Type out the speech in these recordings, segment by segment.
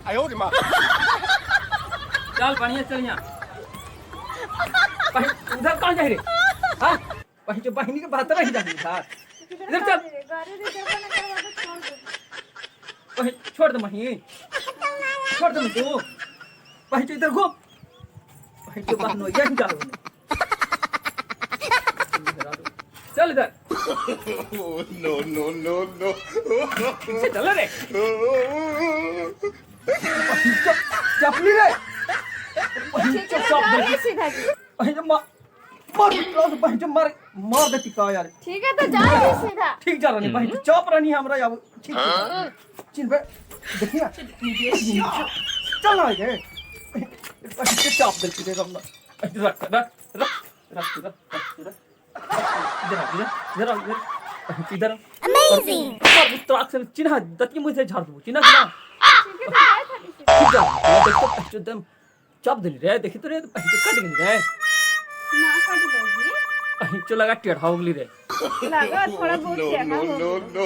哎呦我的妈！ चल बढ़िया चल यहाँ। उधर कहाँ जा रे? हाँ, बहन जो बहनी के बात रही जा साथ। इधर चल। गाड़ी रिजर्व ना करवा तो छोड़ दो। बहन छोड़ दे मही, छोड़ दे तू। बहन जो इधर घूम। बहन जो बहन यहीं जा। चल इधर। No no no no! पीछे चल रे। चपली रे। बहन ठीक जो है चप जा दे। रही सीधा जी। बहन जो मार मार बहन जो मार मार देती का यार। ठीक है तो जा रही सीधा। ठीक जा रही बहन चौप रही हमरा अब ठीक चिन बे देखिए चल ना ये बहन जो चौप देती रे हमरा। रख रख रख रख रख रख इधर आ, इधर इधर आ, इधर इधर। Amazing! मार से चिन्ह दती मुझे झाड़ दू चिन्ह ना। ठीक है तो जा खाली सीधा। ठीक जा देख तो बहन एकदम चौप दिली रे। देखी तो रे बहन कट गेली रे। ना कट दो जी। बहन चो लगा टेढ़ा हो गेली रे। लगा थोड़ा बहुत No टेढ़ा no हो no गया। no!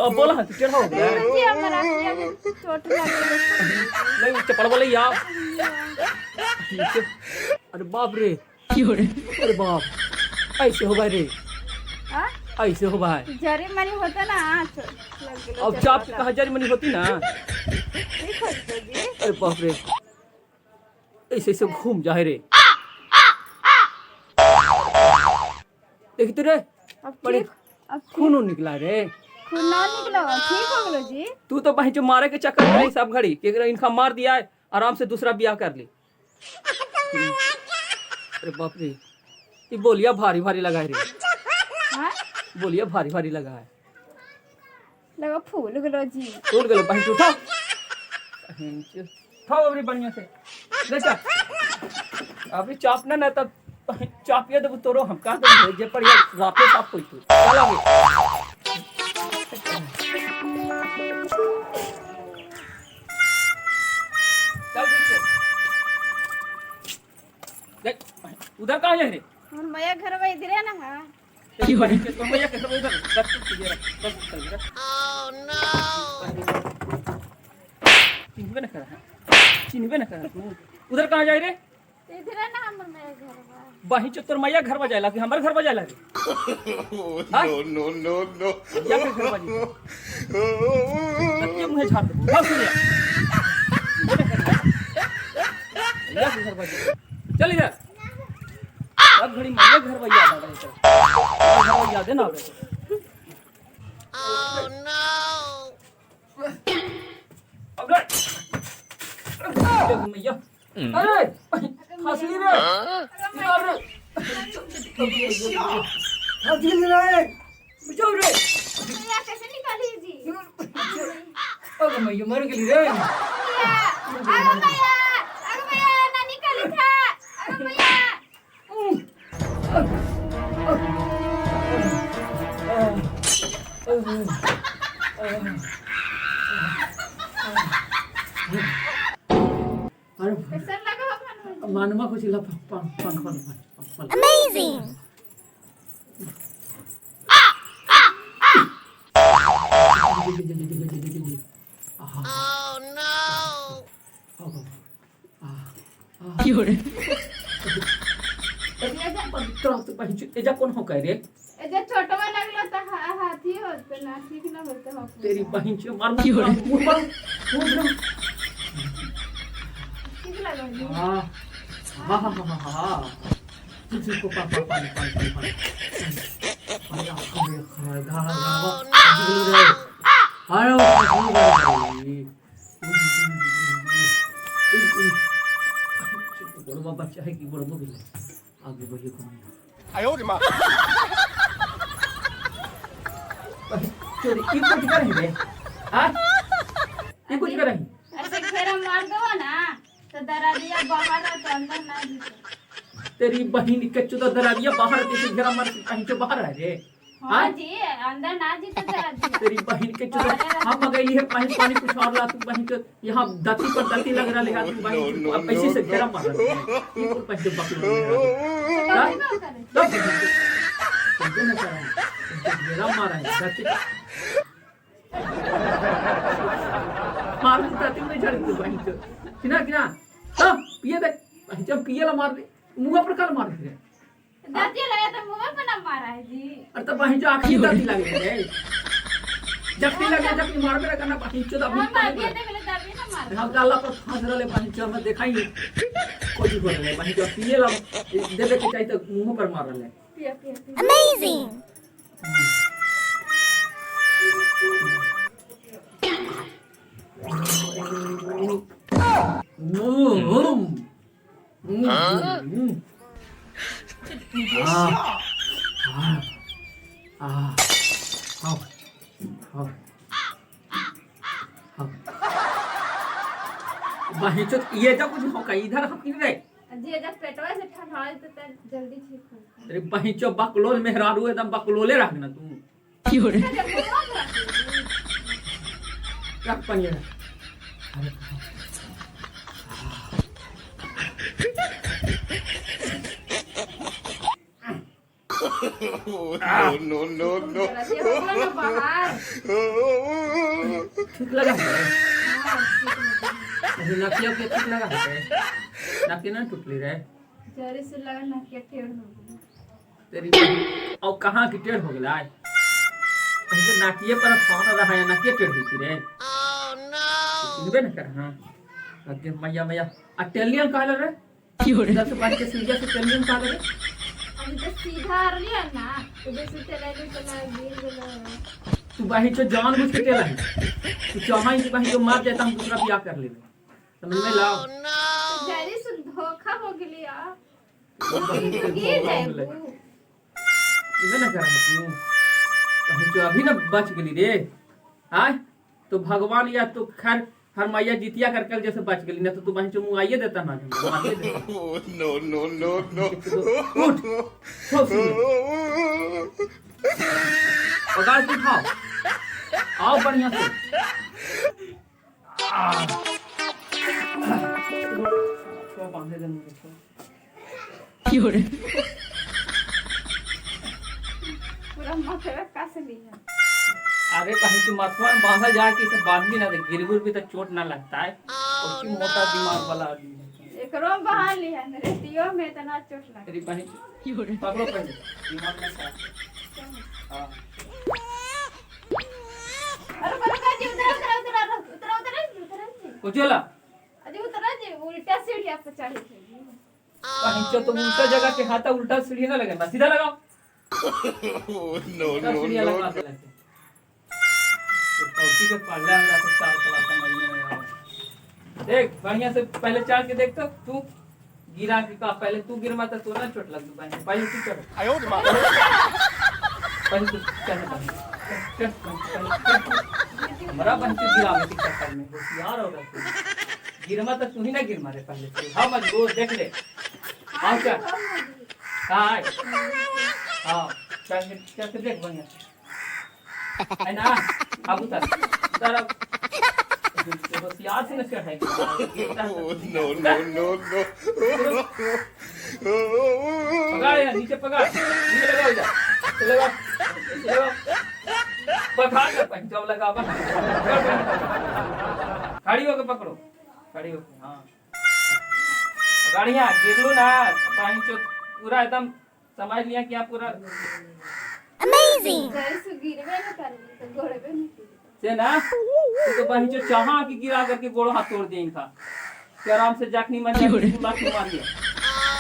अब बोला हाँ टेढ़ा हो गया। देखो जी हमरा किया के चोट लग गई। नहीं वो चपड़ वाले यार। अरे बाप रे, अरे बाप ऐसे हो भाई रे। हां ऐसे हो भाई। जरी मनी होता ना चोट लग गेलो। अब चाप के कहा जरी मनी होती ना। ठीक हो तो जी। अरे बाप रे ऐसे ऐसे घूम जाए रे। देखी तो रे अब बड़ी ठीक, अब खून उन निकला रे। खून ना निकलो, ठीक हो गेलो जी। तू तो बहन जो मारे के चक्कर में रही सब घड़ी कि इनका मार दिया है आराम से दूसरा ब्याह कर ली। अरे बाप रे ये बोलिया भारी भारी लगा है रे। हां बोलिया भारी भारी लगा है। लगा फूल गेलो जी। फूल गेलो बहन उठा उठाओ अबरी बढ़िया से ले चल। अभी चाप ना ना तब चापिया देबू तोरो हम का देबू जे पर यार राते साफ होई तू। चल अभी। चल ठीक से। देख उधर कहाँ जा रे? हमर मैया घर में इधर है ना। हां तेरी बहन के तो मैया के सब उधर रख तू ये रख बस चल रख। Oh no! चिन्हबे न कर चिन्हबे न कर तू। उधर कहाँ जाए रे? इधर है ना हमर मैया घर में। बहिन चो तोर मैया घर बजायला कि हमर घर बजायला रे? No no no no! या के घर बजी तकिए मुहे झाड़ देबो। भाग सुनिया या के घर बजी। चल इधर। अब घड़ी मैया घर बजा याद आ रहा है घर याद है ना आवे। Oh no! अब ले मैया। अरे फसली रे इधर रे फसली रे बचाओ रे। मैया कैसे निकाली जी? अरे मैया मर गेली रे। अरे मैया, अरे मैया ना निकाली था। अरे मैया अरे कैसे लगा अपन? मानमा कुछ ला पंख पंख पंख। Amazing! Oh no! एजा कौन हो कह रे? ए जे छोटवा लगलो त हाथी होत ना ठीक ना होत हो। तेरी बहन से मार मार मुंह पर मुंह पर। ठीक लगो जी। हां हां हां हां हां तुझे को पापा पानी पानी पानी पानी। अरे खा गा गा अरे बड़वा बच्चा है कि बड़बो भी आगे बढ़िए कमाई। 哎呦我的妈！ चोरी ई कुछ कर रही रे? हां ई कुछ कर रही? ऐसे घेरा मार दो ना तो दरारिया बाहर और तो अंदर ना घुसे। तेरी बहन के चुदा दरारिया बाहर ते घेरा मार कहीं के बाहर है रे। हाँ जी अंदर ना जीते दरारिया। तेरी बहन के चुदा हम गई है पानी पानी कुछ और ला तू बहन के यहाँ दती पर दती लग रहा है तू बहन अब ऐसे से घेरा मार रहा है। ई कुल पैसे बकलो तो कभी ना करे। तब ना घेरा मारा है दती। मार दाती में झड़ तू बहन चो किना किना हां पिए दे बहन चो पिए ला मार दे मुंह पर काल मार दे। दाती लगा तो मुंह पर ना मारा है जी। अरे तो बहन चो आखी दाती लगे रे जखनी लगे जखनी मारबे ना करना बहन चो अभी हम अभी दे बोले तभी ना मारा। हम गाला पर फांस रहले बहन चो हम देखाई कोई बोल रहे बहन चो पिए ला देवे के चाहिए तो मुंह पर मार रहले। पिया पिया पिया। Amazing! ये जा कुछ हो का इधर हम किन रे जी जब पेटवा से ठंडा तो जल्दी ठीक हो। तेरे बहिचो बकलोल मेहरारू एकदम बकलोले रख ना तू रख पनिया। No, no, no. बाहर ठीक लगा है नकिया के ठीक लगा है नकिया ना टूटली रे जरे से लगा नकिया टेढ़ हो गई तेरी और कहाँ की टेढ़ हो गेला जो नाकिए पर फोन रहा है नाकिए टेढ़ हुई रे। Oh no! सुनबे न कर। हां अगे मैया मैया आ टेलियन कहले रे इधर से बाहर के सीढ़िया से टेलियन कहले रे। अभी तो सीधा आ रही है ना तो जैसे चला गई चला गिर गेलो। तू बाही चो जान बुझ के टेला है तू चाहे कि बाही जो मार जाता हम दूसरा बियाह कर लेबे समझ में लाओ। Oh no! जरे से धोखा हो गेली आ गिर जाए सुनबे न कर तू कहीं जो अभी ना बच गेली रे आय तो भगवान या तो खैर हर मैया जितिया कर कल जैसे बच गेली ना तो तू बहन चो मुँह आइए देता ना मारिए देता। No, no, no, no. उठ छोड़ सीधे। पगार से उठाओ आओ बढ़िया से। छोड़ बांधे दे मुझे छोड़। पूरा माथे में कस लिया। अरे कहीं से मथुआ में बांधा जाए कि इसे बांध भी ना दे गिर भी तो चोट ना लगता है। उसकी मोटा दिमाग वाला आदमी है। एकरो बहा लिया रेतियो में इतना चोट लगा। तेरी बहन पकड़ो पहले दिमाग में खराब। हां अरे बड़ा जी उतरा उतरा उतरा उतरा उतरा उतरा जी उजला अरे उतरा जी उल्टा सीढ़ी पे चढ़ी थी। बहन चो तुम उल्टा जगह के हाथ उल्टा सीढ़ी ना लगे सीधा लगाओ। No, no, सीढ़ी no. लगा दे लगते तो के पढ़ला हमरा से चार क्लास समझ में नहीं आवा। देख बढ़िया से पहले चढ़ के देख तो तू गिरा के का पहले तू गिर मत तो ना चोट लग बहन पहले तू चढ़। पहले तू चढ़ चढ़ हमरा बहन के गिरावे के चक्कर में होशियार हो गया तू। गिर मत तू ही ना गिर मारे पहले तू। हां मजबूत देख ले। हां चल हां हां चल चल के देख बढ़िया है ना। अब उतर उतर अब होशियार से न चढ़ाई। No, no, no, no. पकड़ यार नीचे पकड़ नीचे लगाओ इधर लगाओ लगाओ पकड़ कर पंजाब लगा खड़ी होके पकड़ो खड़ी होके। हाँ पकड़िया गिरलू ना पानी चो पूरा एकदम समझ लिया कि आप पूरा Amazing! जैसे गिरबे न करबे तो गोड़बे न से ना तू तो बहन जो चाहा कि गिरा करके गोड़ हाथ तोड़ दे इनका कि आराम से जाकनी मर जाए लात मार दिया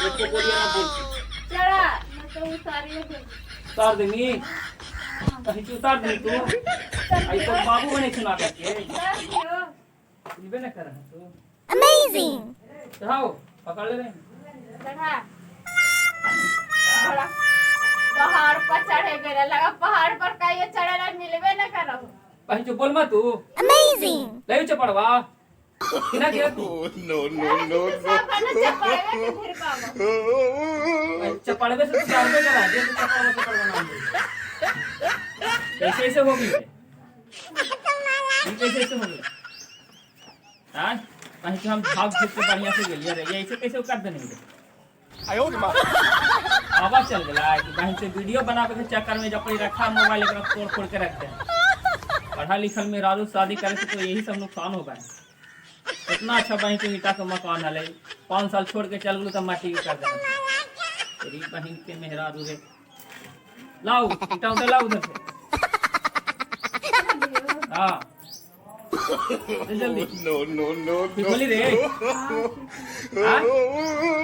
एक को बोलिए ना बोल चढ़ा न तो उतारिए दे उतार देनी कहीं से उतार देनी तू आई तो बाबू बने सुना करके उतार दियो सुनबे ना कर तू। Amazing! चढ़ाओ पकड़ ले रहे चढ़ा बड़ा पहाड़ पर चढ़े गेला लगा पहाड़ पर कहियो चढ़ेला मिलबे न करौ। बहन जो बोल मत तू। Amazing! ले चपड़वा किना गिरा तू। No, no, no, सब बना चपड़वे के फिर पाबो। no. चपड़वे से तू जानबे करा जे तू चपड़वा चपड़वा नाम दे कैसे ऐसे हो गई ये कैसे ऐसे हो गई। हां कहीं से हम भाग भाग के बढ़िया से गेलिए रे ये ऐसे कैसे कर देने के आवाज चल गया कि बहन से वीडियो बनावे के चक्कर में जब रखा मोबाइल एकरा तोड़ फोड़ के रख दे। पढ़ा लिखल में राजू शादी करे से तो यही सब नुकसान होगा। इतना अच्छा बहन के ईटा के मकान हले, 5 साल छोड़ के चल गलो तो माटी के कर दे तेरी बहन के मेहरारू रे। लाओ ईटा उठा लाओ उधर से। हाँ जल्दी। No, no, no, ठीक no. बोली रे। हाँ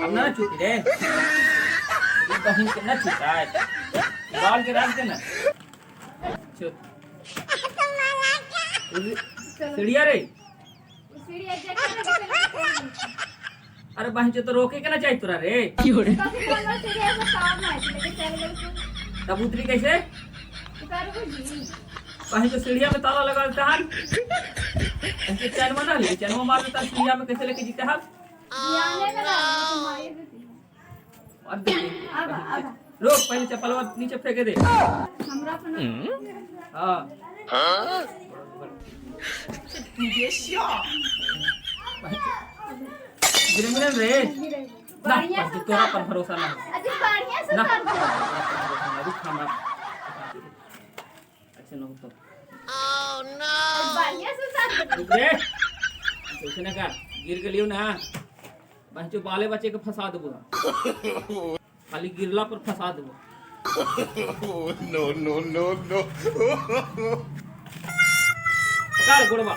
अब ना छुट्टी रे, तेरी बहन के ना छुट्टा है, बाल के रख देना। चुप सीढ़िया रे। सीढ़िया जाके चलो। अरे बहन जो तो रोके के ना चाहिए तोरा रे। कभी कोनो सीढ़िया से काम है लेके चल गेल तू। तब उतरी कैसे? उतारबो जी। बहन जो सीढ़िया में ताला लगा देता है, ऐसे चैनवा ना ले, चैनवा मार देता, सीढ़िया में कैसे लेके जीते हैं? ध्यान में रह तुम्हारी देती। और दे। अब अब रोक पहले, चप्पलवा नीचे फेंके दे। हमरा अपना। हाँ गिरे मिले रे ना। बढ़िया बस से तोरा पर भरोसा ना हो। अजी बढ़िया से ना। उतार दो। रुक हमरा अच्छा ना तो। बढ़िया से उतार दो। रुक रे, ऐसे ना कर, गिर के लियो ना बच्चों, बाले बच्चे के फंसा देबो, खाली गिरला पर फंसा देबो। No, no, no, no. पकड़ गोड़वा।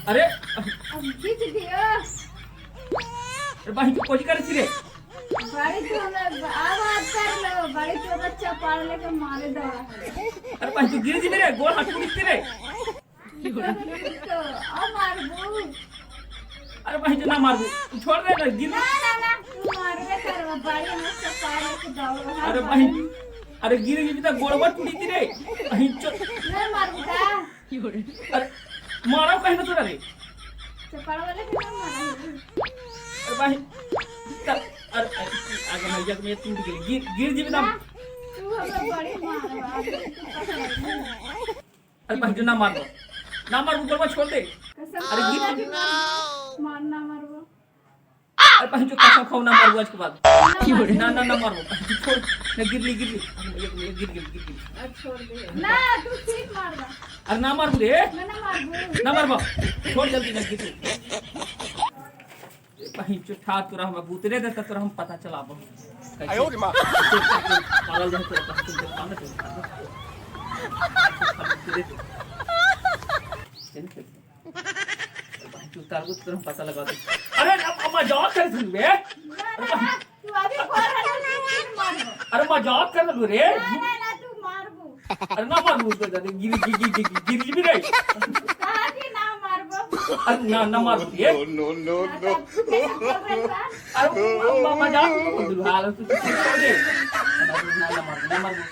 अरे अब खींच दियो। अरे बहन कोची करे छी रे? बड़ी तो हमरा आवाज कर लो, बड़ी तो बच्चा पार लेके मारे दवा। अरे बहन तू गिर जिबे रे, गोड़ हाथ टूटते रे। तो अब मारबो। अरे बहन जो ना मारबू, तू छोड़ दे ना गिर। ना ना ना, तू मारबे करबो, बड़ी मस्त पार लेके दौड़ो। अरे बहन, अरे गिर जिबे त गोड़वा टूटती रे बहन चो। ना मारबो का? अरे मारो कहीं ना तोरा रे। चपाड़ वाले के ना मारबो। अरे बहन चल, अरे अरे, आगे मैया के टूट गेली, गिर गिर जिबे ना ना। तू हमरा बड़ी मारबो। अरे बहन जो ना मारबो, ना मारबो, गोड़वा छोड़ दे। कसम। अरे गिर। मार ना मारबो। अरे बहन जो कसम खाओ, ना मारबो आज के बाद। ना ना ना मारबो बहन जो, छोड़ ना, गिरली गिरली, आगे मैया के गिर गेली गिर गेली। ना तू ठीक मारबो। अरे ना मारबो रे। ना ना मारबो। ना मारबो, छोड़ जल्दी ना गिर। बहन जो ठा तोरा हम उतरे दे त तोरा हम पता चलाबो। 哎呦我的妈！ पागल जाए तोरा बहन चो, देखा ना बहन चो, उतारबो तोरा हम पता लगा दे। अरे अब मजाक कर बे। ना ना ना, तू अभी बोल रहा तू फिर मारबो। अरे मजाक कर रहलू रे। ना ना ना, तू मारबो। अरे ना मारबो तो गिर गिर गिर गिर गिर भी रे। कहा कि ना मारबो। अरे ना ना मारबो रे। No, no, no, no. कैसे बोल रहा था? अरे मजाक बोल दू हाल, तू छोड़ दे ना। ना मारबो, ना मारबो।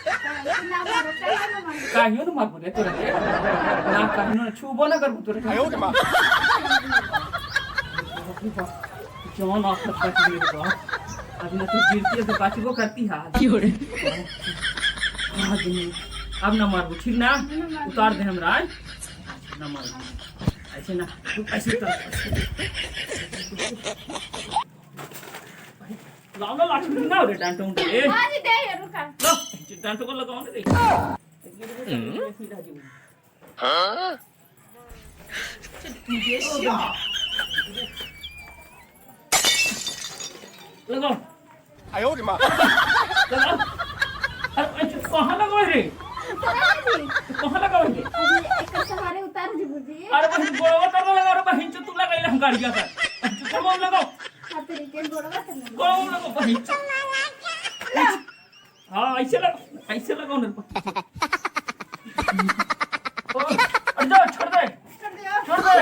ना मारबो, कैसे ना मारबो? काहियो ना मारबो रे तोरा रे, ना काहियो ना छूबो ना करबो तोरा। 哎呦我的妈！ जौन आफत बच गई रे बाप, अभी ना तू गिरती है तो बचबो करती हाल। हाँ दुनू, अब ना मारबो, ठीक ना? उतार दे हमरा आज। ना मारबो ऐसे ना, तू ऐसे उतार। लाओ ना लाठी ना रे, डांटो रे। आज दे रुका। लो डांटो को लगाओ ना रे। लगाओ। 哎呦我的妈！ लगाओ। अरे ऐसे कहाँ लगाओ रे? कहाँ लगाओ रे? अभी एक सहारे उतार जी बुझी। अरे बहन गोड़वा तर लगा रे बहन चो, तू लगाइला हम गाड़िया का गोड़वा में लगाओ। हाथ के गोड़वा से ना। गोड़वा में लगाओ बहन चो। हाँ ऐसे लगाओ, ऐसे लगाओ ना। अरे जा, छोड़ दे। कर दियो। छोड़ दे।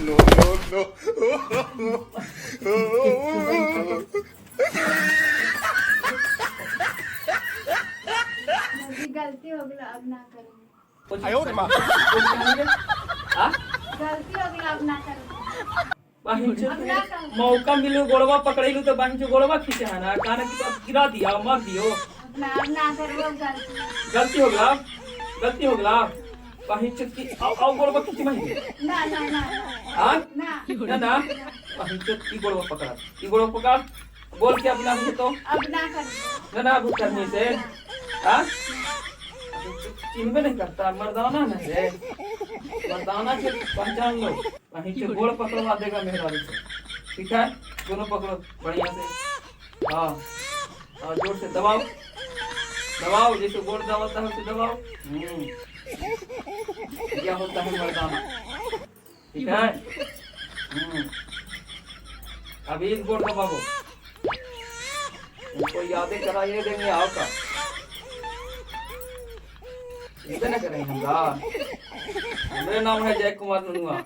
No, no, no, no. अभी गलती हो गई, अब ना करूंगी। 哎呦我的妈！ हाँ गलती हो गई, अब ना करूंगी। बहन चो अब ना करूंगी। मौका मिलो गोड़वा पकड़ेलू तो बहन चो गोड़वा खींचे है ना, कहना कि तो अब गिरा दिया, मार दियो। अब ना, अब ना करूंगी, गलती। गलती हो गया, गलती हो गया बहन चो की। आओ आओ गोड़वा खींचे बहन। ना ना ना। हाँ ना। ना ना बहन चो, ई गोड़वा पकड़, ई गोड़वा पकड़, बोल के अपना तो अब ना करूंगी। ना ना अब करनी से। हाँ चिन्हबे नहीं करता मर्दाना ना रे, मर्दाना के पहचान लो, कहीं से गोड़ पकड़वा देगा मेहरारू से। ठीक है, दोनों पकड़ो बढ़िया से, हाँ और जोर से दबाओ दबाओ, जैसे गोड़ दबाता है उसे दबाओ। यह होता है मर्दाना। ठीक है, अभी एक गोड़ दबाओ, उनको यादें कराइए देंगे आपका। इतना करें हमरा, मेरा नाम है जय कुमार नुनुआ।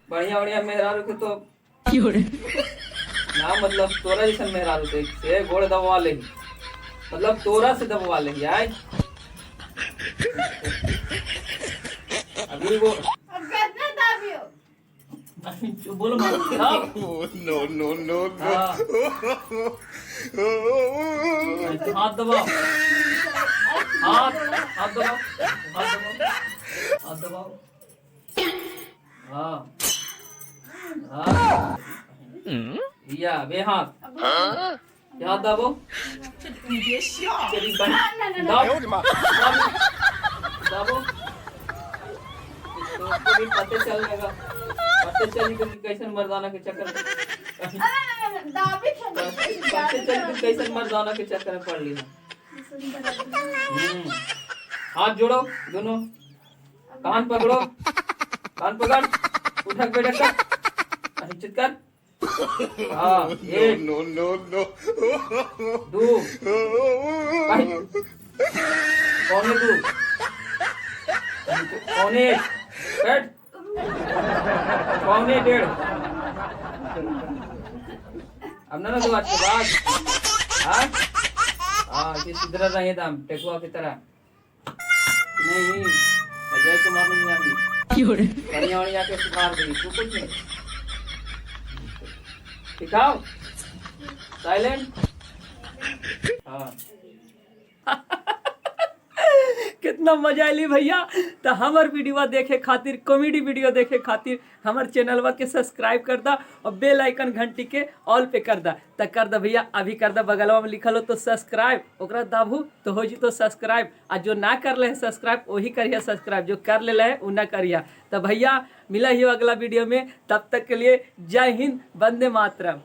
बढ़िया बढ़िया मेहरारू के तो ना, मतलब तोरा जैसा मेहरारू से गोड़ दबवा ले, मतलब तोरा से दबवा ले यार। अभी वो अब कितना दाबियो? बोलो मत। No no no no. हाथ दबाओ, हाथ हाथ दबाओ, हाथ दबाओ, हाथ दबाओ। हाँ हाँ या वे हाथ, हाथ दबाओ। 哎呦我的妈！ दाबो, तो भी पते चल जाएगा, पते चल कि कैसन मर्दाना के चक्कर में, दाबी था। पते चल कि कैसन मर्दाना के चक्कर में पड़ ली है। हाथ जोड़ो दोनों, कान पकड़ो, कान पकड़, उठक बैठक कर, हिचत कर। हाँ, एक No no no. दो, पौने दो, पौने एक, बैठ, पौने डेढ़। अब ना ना दो आज के बाद। हाँ हाँ, ये सुधरा रहे दाम टेकुआ की तरह नहीं। अजय कुमार नहीं आगी बढ़िया बढ़िया के सुधार दी तू कुछ नहीं सिखाओ। साइलेंट। हाँ कितना मजा आली भैया। तो हमार वीडियो देखे खातिर, कॉमेडी वीडियो देखे खातिर हमार चैनलवा के सब्सक्राइब कर दा और बेल आइकन घंटी के ऑल पे कर दा। तो कर दा भैया, अभी कर दा, बगलवा में लिखल हो तो सब्सक्राइब, ओकरा दाबू तो हो जी तो सब्सक्राइब। आ जो ना कर ले है सब्सक्राइब वही करिए सब्सक्राइब, जो कर ले है उ ना करिए। तो भैया मिला ही अगला वीडियो में, तब तक के लिए जय हिंद, वंदे मातरम।